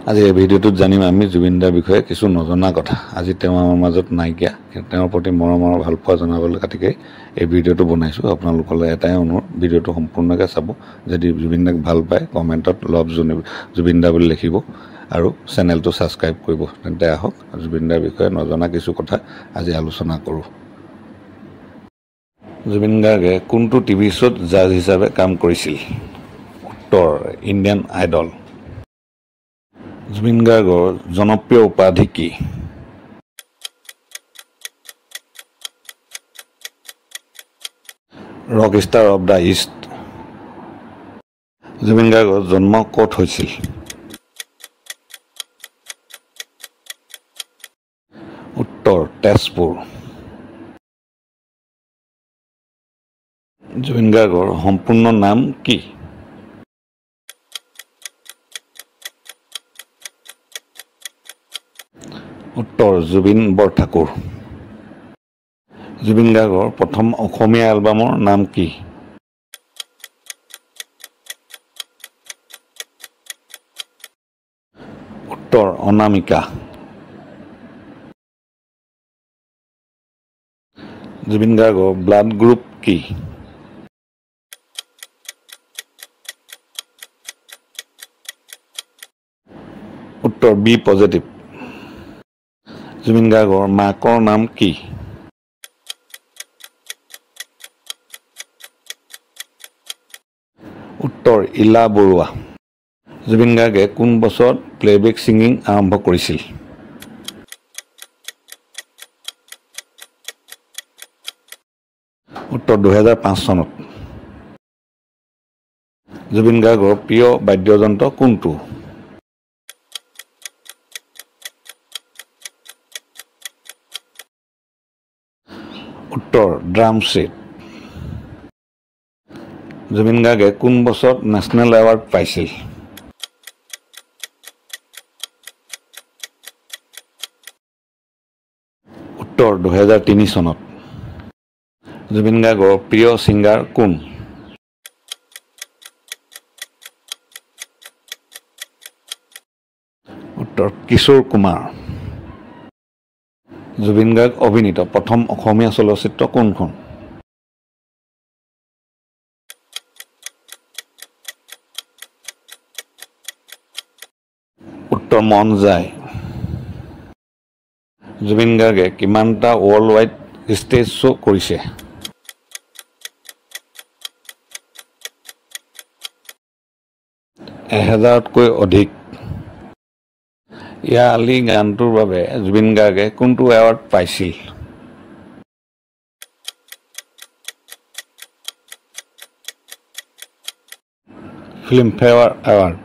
আজি এই ভিডিঅ'টোত জানিম আমি জুবিন দাৰ বিষয়ে কিছু নজনা কথা। আজি তেওঁ আমাৰ মাজত নাইকিয়া, কিন্তু তেওঁৰ প্ৰতি মৰম আৰু ভালপোৱা জনাবলৈ গতিকে এই ভিডিঅ'টো বনাইছোঁ। আপোনালোকলৈ এটাই অনুৰোধ, ভিডিঅ'টো সম্পূৰ্ণকৈ চাব। যদি জুবিন দাক ভাল পায় কমেণ্টত লভ জুবিন দা বুলি লিখিব আৰু চেনেলটো ছাবস্ক্ৰাইব কৰিব। তেন্তে আহক জুবিন দাৰ বিষয়ে নজনা কিছু কথা আজি আলোচনা কৰোঁ। জুবিন গাৰ্গে কোনটো টিভি শ্ব'ত জাজ হিচাপে কাম কৰিছিল? উত্তৰ ইণ্ডিয়ান আইডল। জুবিন গাৰ্গৰ জনপ্ৰিয় উপাধি কি? Rock star of the east. Zubeen গাৰ্গৰ জন্ম ক'ত হৈছিল? উত্তৰ তেজপুৰ। জুবিন গাৰ্গৰ সম্পূৰ্ণ নাম কি? উত্তৰ জুবিন বৰঠাকুৰ। জুবিন গাৰ্গৰ প্ৰথম অসমীয়া এলবামৰ নাম কি? উত্তৰ অনামিকা। জুবিন গাৰ্গৰ ব্লাড গ্ৰুপ কি? উত্তৰ বি পজিটিভ। জুবিন গাৰ্গৰ মাকৰ নাম কি? উত্তৰ ইলা বৰুৱা। জুবিন গাৰ্গে কোন বছৰত প্লেবেক ছিংগিং আৰম্ভ কৰিছিল? উত্তৰ 2005 চনত। জুবিন গাৰ্গৰ প্ৰিয় বাদ্যযন্ত্ৰ কোনটো? উত্তৰ ড্ৰাম ছেট। জুবিন গাৰ্গে কোন বছৰত নেশ্যনেল এৱাৰ্ড পাইছিল? উত্তৰ 2003 চনত। জুবিন গাৰ্গৰ প্ৰিয় ছিংগাৰ কোন? উত্তৰ কিশোৰ কুমাৰ। জুবিন গাৰ্গ অভিনীত প্ৰথম অসমীয়া চলচ্চিত্ৰ কোনখন? উত্তৰ মন যায়। জুবিন গাৰ্গে কিমানটা ৱৰ্ল্ড ৱাইড ষ্টেজ শ্ব' কৰিছে? 1000তকৈ অধিক। ইয়া আলি গানটোৰ বাবে জুবিন গাৰ্গে কোনটো এৱাৰ্ড পাইছিল? Filmfare award.